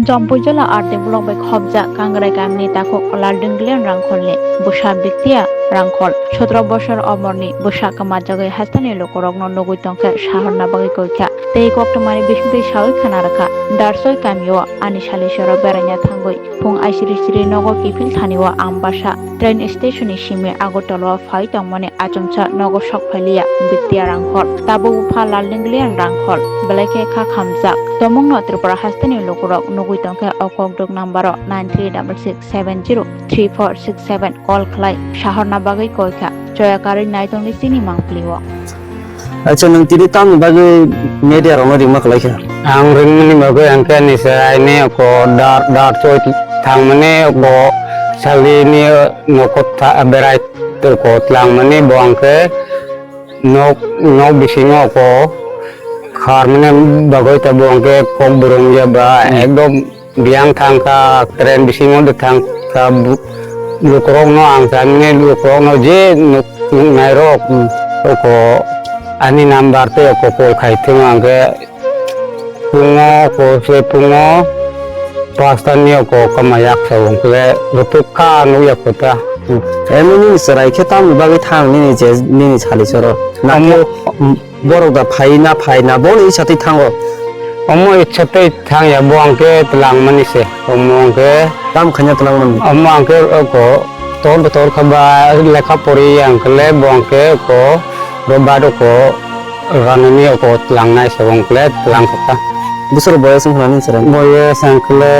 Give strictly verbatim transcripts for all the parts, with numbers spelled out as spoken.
Jampui jila R D block bai khopjak Kangrai kamini takhuk Laldinglian Rangkholni bwsa Biktia Rangkhol, sotro bosor omorni bwsa kwmajagwi hasteni lukurokno nugwi tongkhe sahorna bagwi koikha. Tei koktwmani bisingtwi sawi khna rwkha, Darsoi kamio ani salisoro beraina thangwi phung aisiri siri nogo kiphil thani o Ambasa train station ni simi Agartala o phai tongmani achomsa nogo sok phailiya Biktia Rangkhol. Tabuk bupha Laldinglian Rangkhol belai khe kha khamjak. Tomungno Tripura hasteni lukurok nugwi tongkhe o kokduk number o nine three double six seven zero three four six seven call khlai sahorna bagwi koikha. Choya karwi naitongni chini mangpili o. Acha, nwng tini tamni bagwi media rokno ringma kwlai kha? Ang ringmani bagwi ang khe ani se aini oko dar, dar choi thangmani oko salini nokot tha-, berai oko tlangmani bo ang khe nok, nok bisingo oko kharmani bagwi ta bo ang khe kok bwrwng ya ba Hmm. Ekdom Biyang thangkha, train bisingo de thangkha, bu-, lukurokno ang sanni lukurokno je nuk-, nuknairok, Hmm. oko ani number tei oko call khai thung ang khe pungo, oko se pungo pasta ni oko kama yaksa wng khe rutuk kha nukya kota. Hmm. Emo nini chwrai khe tamni bagwi thang nini je, nini salisoro? Nakhe, Omo, hmm. Borok da phai na phai na, bono isa twi thango. Omo isa twi thang ya, bo ang khe twlang mani se. Omo ang khe Tam khaina twlang mani. Omo ang khe oko tor tor kha ba lekha pori ang khe le bo ang khe oko ro bado ko ranani oko twlang nai se bo ang khe le twlang kha. Bwswk boyes wng khna nini chwrai? Boyes ang khe le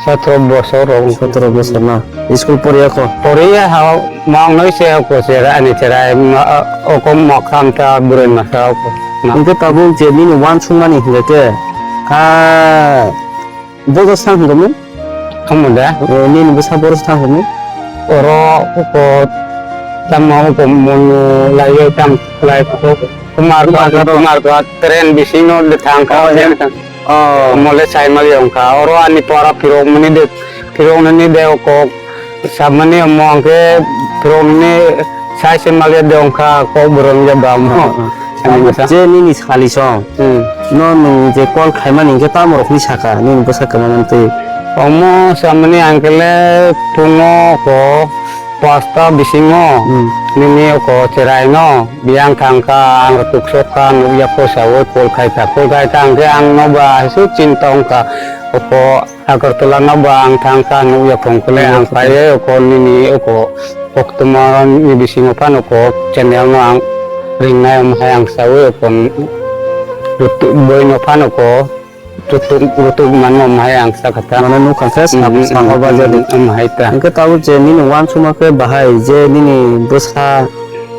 sotro bosor rok. Sotro bosor na. School poriya kho? Poriya ha, mwngnoi se oko chera, ani chera, ma, oko mokam ta bwrwi masa oko. Ma. Hwnkhe tabuk je nini uansukmani hwnkhe khe, ha, bodo sang hwnkhe mung? Omo da? Eh, nini bwsa bodo sang hwnkhe mung? Oro oko tamo oko munu laiyo tam khlai kho. Kumar Kumar Ghat, Ghat. Kumar Ghat, train bisingo de thang kha, Oh, yeah. Train thang. Oh. Mole sai mali ongkha. Oro ani pora phirok mani de, phirok nani de oko. Samani omo hwnkhe phirokni sai se maliya de wngkha kok bwrwng ya ba omo. Hmm, hmm. Ani bwsa. Je nini sali song. Hmm. No nwng je call khaimani hwnkhe tamo rokni saka nini bwsa kwmamani twi? Omo samani ang khe le pungo ko pasta bisingo Hmm. nini oko chwraino biyang thangkha ang tuksokha nukya kho sawi call khaikha. Call khaikha hwnkhe ang no ba haisu chinta wngkha oko Agartala no bo ang thang kha nukya khong khe le ang Nukya khong. Phai oko nini oko koktwma ni bisingo phano ko channel no ang ringnai omo hai ang sawi oko rutuk boi no phano ko rutuk rutuk mano omo hai ang sa kha ta. Mane nukha khe sa-, Mhm, sahor mhm, ba jadi. Mhm, omo hai ta. Hwnkhe tabuk je nini uansukma khe bahai je nini bwsa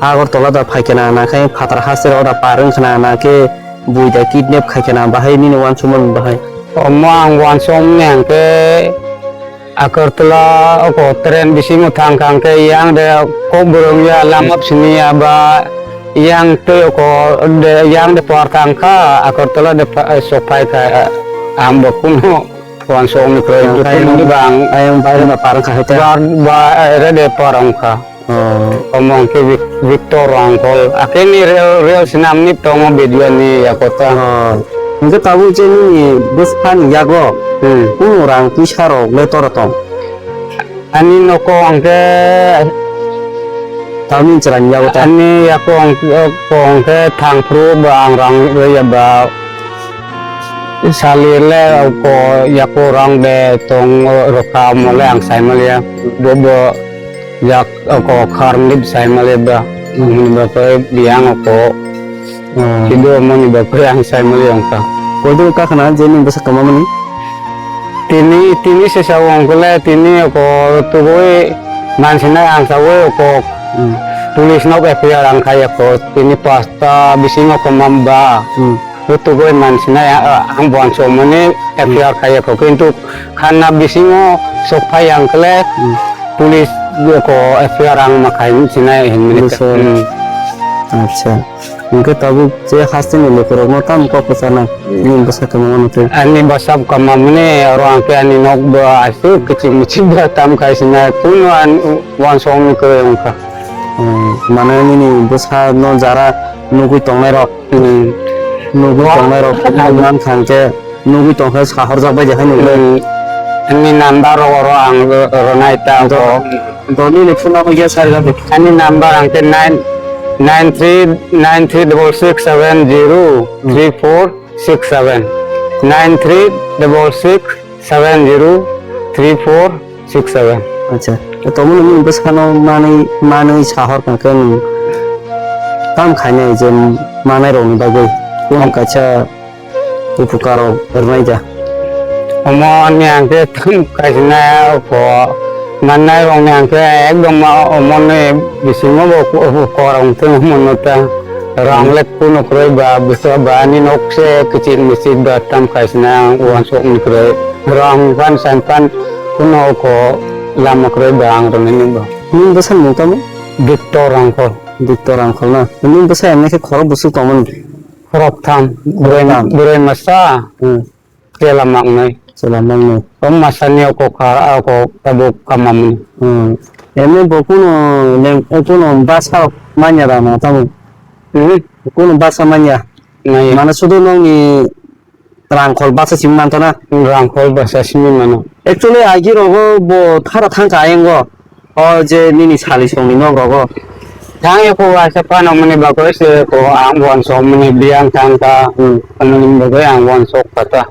Agartala da phai khe na, na khe phatar haste ro da par wng kha na, na khe bui da kidnap khai khe na, bahai nini uansukma bahai. Omo ang uansukmani hwnkhe Agartala oko train bisingo thang thang khe yang de kok bwrwng ya lama Hmm. simi ya ba yang tei oko de yang de par thang kha Agartala de pa-, sok phai kha ang bo kuno uansukmani kwrwi Yang khe bukhuk ni bang ayang bai na par wng kha hai ta? Bar ba, eh, re de par wng kha. Oh. Omo hwnkhe Vic-, Victor Rangkhol. Akhe ni rel, rel swnam ni tongo video ni yago ta. Oh. Hwnkhe tabuk je nini bwsani yago Hmm. kunu rang puisa rok le tora tong? Ani nogo hwnkhe Tamni chwraini yago ta? Ani yago hwnkhe, hwnkhe thang phuru bo ang rang rwya ba. Sali le ko yago rang de tong rwkha omo le ang sai maliya. Bo bo yak ko khar mlip sai maliya ba. Mani ba ko biyang ko. Hmm. Kido mani ba ko ang sai maliya wngkha. Koido ka khana je nini bwsa kwmamani? Tini, tini se sa wngkha le tini ko tugui mansinai ang sa wngkha ko. Hmm. Police no F I R ang khaiya ko. Tini pasta bisingo ko mamba. Hmm. Bo tugui mansinai, a, a, ang bo uansukmani F I R khaiya kho, kintu khanna bisingo sokphai ang khle Hmm. police ko F I R ang ma khai sinai hinmani. Police o. Hmm. Acha. Hwnkhe tabuk je hasteni lukurokno tamo kok kwcharnai? Hmm. Nini bwsa kwmamani twi? Ani bwsa kwmamani oro ang khe ani nok bo aswk kichik michik bo tam khai sinai. Kunu ani uansukmani kwrwi wngkha. Hmm. Mane nini bwsano jara nugui tongnairok? Hmm. Nugwi tongnairok man thang khe nugwi tongkha, sahorjak bai de hai nugwi. Hmm. Ani number rok oro ang ro-, ronai ta do, ko. Do nini phone number ya sari gadi. Ani number ang khe nine, nine three nine three double six seven zero three four six seven. Nine three double six seven zero three four six seven. Acha. Tomo nini bwsano manwi, manwi sahor kha khe nwng tam khainai je manai rokni bagwi. Kung kaisa upukar rok rwnai ja. Omo ni ang khe thum kaisina ko mannai rok ni ang khe ekdom omo ni bisingo bo ko-, korang thung mano ta. Rang le kuno kroi ba bisa ba ani nok se kichik michik ba tam kaisina ang uansuk ni kroi. Rang pan san pan kuno ko lama kroi ba ang rwnai ni ba. Nini bwsa ni mung tamo? Victor Rangkhol. Victor Rangkhol na. Nini bwsa emne khe khorok bwswk tongmani? Khorok tham. Khorok tham. Bwrwi masa. Hmm. Chela mangnai. Chela mangnai. O masani o kokha, o ko tabuk kamamni. Hmm. Ene bo kuno leng, eh, kuno basa manya da na tamo. Hmm. Kuno basa manya. Maya. Mana sudu nongni Rangkhol basa simi manto na. Rangkhol basa simi mano. Actually, agi rogo bo thara thangka ayengo. O je nini sali songni nok rogo. Thang ya ko waisa pano mani bagoi se ko ang wan so mani biang thang ta. Hmm. Mani bagoi ang wan sok kata.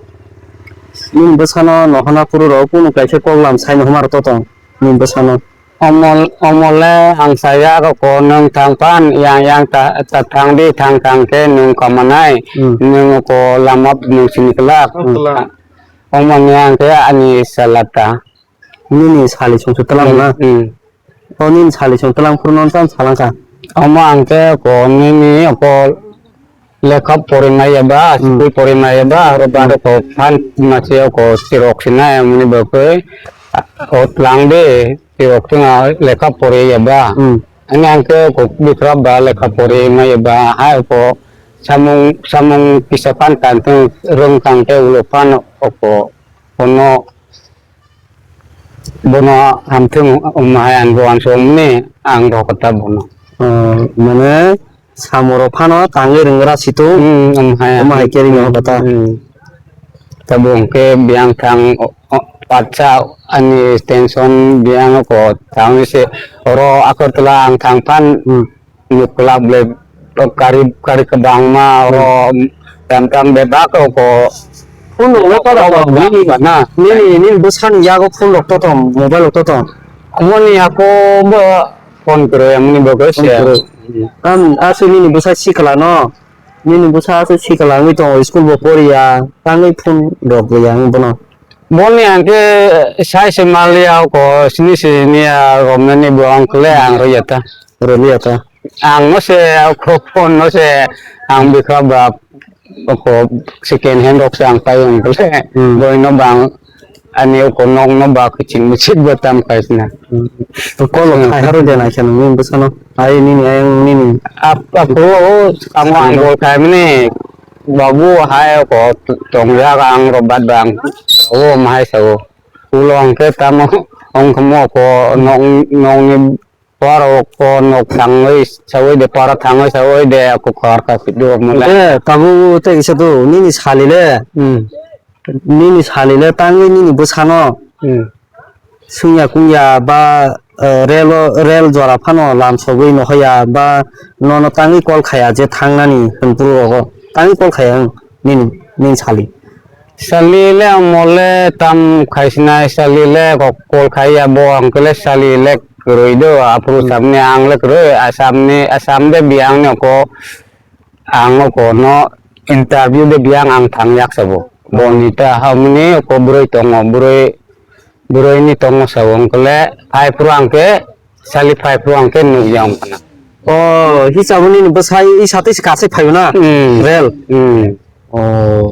Nini bwsano nohona phuru rok kunu kaisa kok lam sai nohoma rok totong. Nini bwsano. Omol, omole ang saya ko ko nung thang pan yang yang ta, ta thang di thang thang ke nung kamanai. Hmm. Nung ko lama nung sini kelak. Hmm. Omoni ang ke ani salata. Nini sali songsu tlang na? Hmm. O nini sali song tlang phuru non tam salang kha. Omo ang khe ko nini ko lekha pori maya ba, hmm, school pori maya ba, aro ba, hmm, ko phan mase ko sirok sinai muni bo khe o tlang de sirok singa lekha pori ya ba. Hmm. Ani ang khe ko bikra ba lekha pori maya ba, hai ko samung, samung kisa phan kan thung rung kang khe ulo phan o ko kono Bono hamthung wng hai ang bo uansukmani ang rw kata bono. Oh, mane samung rok phano tangwi rwng ra situ. Hmm, wng hai. Omo hai khe rwng rw kata. Hmm. Tabuk hwnkhe biyang thang, o, o, patsa ani tension biyang ko thangwi se oro Agartala ang thang phan. Hmm. Nuk kwlak ble kari, kari kwbangma oro tam tam bebak rok ko. Phone rok no tora tora nini ba na? Nini, nini bwsani yago phone rok totom, mobile rok totom. Aboni ako bo phone kwrwi, amoni bo kwrwi se. Phone kwrwi. Am, aswk nini bwsa sikla no? Nini bwsa aswk sikla wngwi tongo, school bo poriya, tangwi phone rok bo ya wng bono. Boni ang khe sai se maliya ko sini sini ya romnani bo ang khle ang rwya ta. Rwliya ta. Ang no se ako phone no se ang bikha ba ko second hand rok se ang pai ang khle. Hmm. Boi no bang ani ko nok no ba kiching michik ba tam kai sina. Hmm. To kolo khai haro de na khe nung bwsano. Ai nini ayang nini. Ap, ap, o, o, ang ang gol khai mani. Babu hai ko tongjak ang rok bad bang. O mahai sa o. Ulo ang khe tamo ong khe mo ko nok, nokni para ko nok thangwi sawi de para thangwi sawi de ako khar ka pidu mo le. Eh, tabu te kisa tu nini sali le. Hmm. Nini sali le tangwi nini bwsano. Hmm. Sungya kungya ba, eh, relo, rel jora phano lam sogwi nohoya ba nono tangwi call khaya je thangnani hwnphuru rogo tangwi call khaya wng nini, nini sali. Sali le amo le tam khaisinai sali le kok call khaiya bo ang kele sali le kwrwi do aphuru hmm samni ang le kwrwi asamni asam de biyang no ko ang o ko no interview de biyang ang thang yak sabo. Boni ta hamni ko bwrwi tongo, bwrwi, bwrwi ni tongo sabo, wngkhe le phai phuru ang khe, sali phai phuru ang khe nuk ya wng khna. O, hisabo nini bwsai i satwi se kache phaio na? Hmm. Rel? Hmm. O.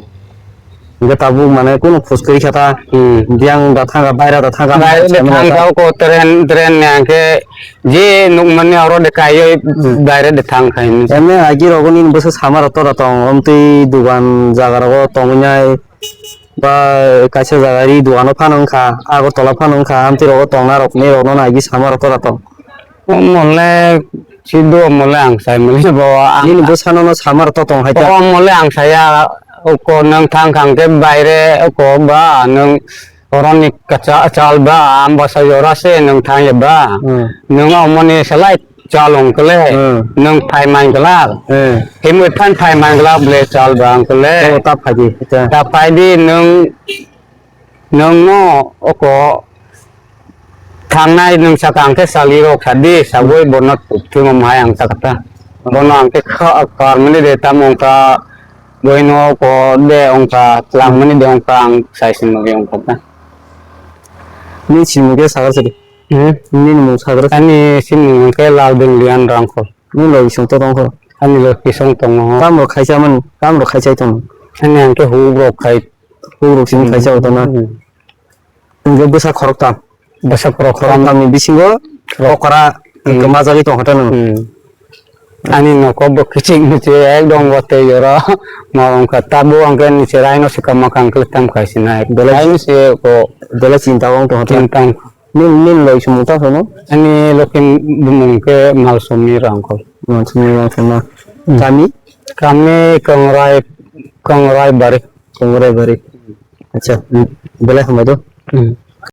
Hingke tabuk mane kunu khus kwrwi kha ta. Hmm. Biyang da thangkha, baira da thangkha. Baira da thangkha, o ko train, train ni hingke je nukmani oro de kaiwi hmm baira de thangkha hinwi. Ene agi rogo nini bwsa sama rok tora tong, omtwi dugan jaga rogo tongwi nai, ba kaisa jaga ri dugano phano wngkha, Agartala phano wngkha, amtwi rogo tongnai rok ni rokno nai agi sama rok tora tong. Omo le sido omo le ang sai mani bo ang. Nini bwsano no sama rok to tong hai ta. Omo le ang saya Oko nwng thang thang khe baire oko ba nwng oroni kacha-, chal ba, ang bwsa jora se nwng thang ya ba. Hmm. Nwng omoni salai chal ongkole, Hmm. nwng phai man glak. Hmm. Himwi phan phai man glak ble chal ba ongkole. Oh, ta phai di, ta. Ta phai di nwng, nwng no oko Thangnai nwng saka ang khe sali rok sa di, sagwi bono thwngwi hai ang saka ta. Bono ang khe kha-, kar mani de tamo wngkha, boino ko de wngkha, tlang mani de wngkha, ang sai simi wngkha ta. Nini simung khe sagra sadi. Hmm? Nini mung sagra sadi. Ani simung khe Lalbeng Lian Rangkhol. Nini logi song to tongkho. Ani logi song tongo. Tamo khaisa mani, tamo khaisa tongo. Ani ang khe huk rok khai. Huk rok simi khaisa tongo. Hmm. Hingke bwsa khoroktham. Bwsa khoroktham. Khoroktham ni bisingo okra Hmm. kwmajagwi tongkha ta nwng. Hmm. Ani nogo bo kiching miching ekdom watwi oro ma wngkha. Tabuk ang khe ni cherai no swkang ma kang khe tam khai sinai. Belai Belai ni se ko belai chinta wng tongkha ta. Chinta wng. Nini, nini loi sumung ta phano? Ani lokin bumung khe Malsomni Rangkhol. Malsomni Rangkhol na. Hmm. Kami? Kami Kongrai, Kongrai Bari. Kongrai Bari. Acha, hmm, belai hambai do. Hmm.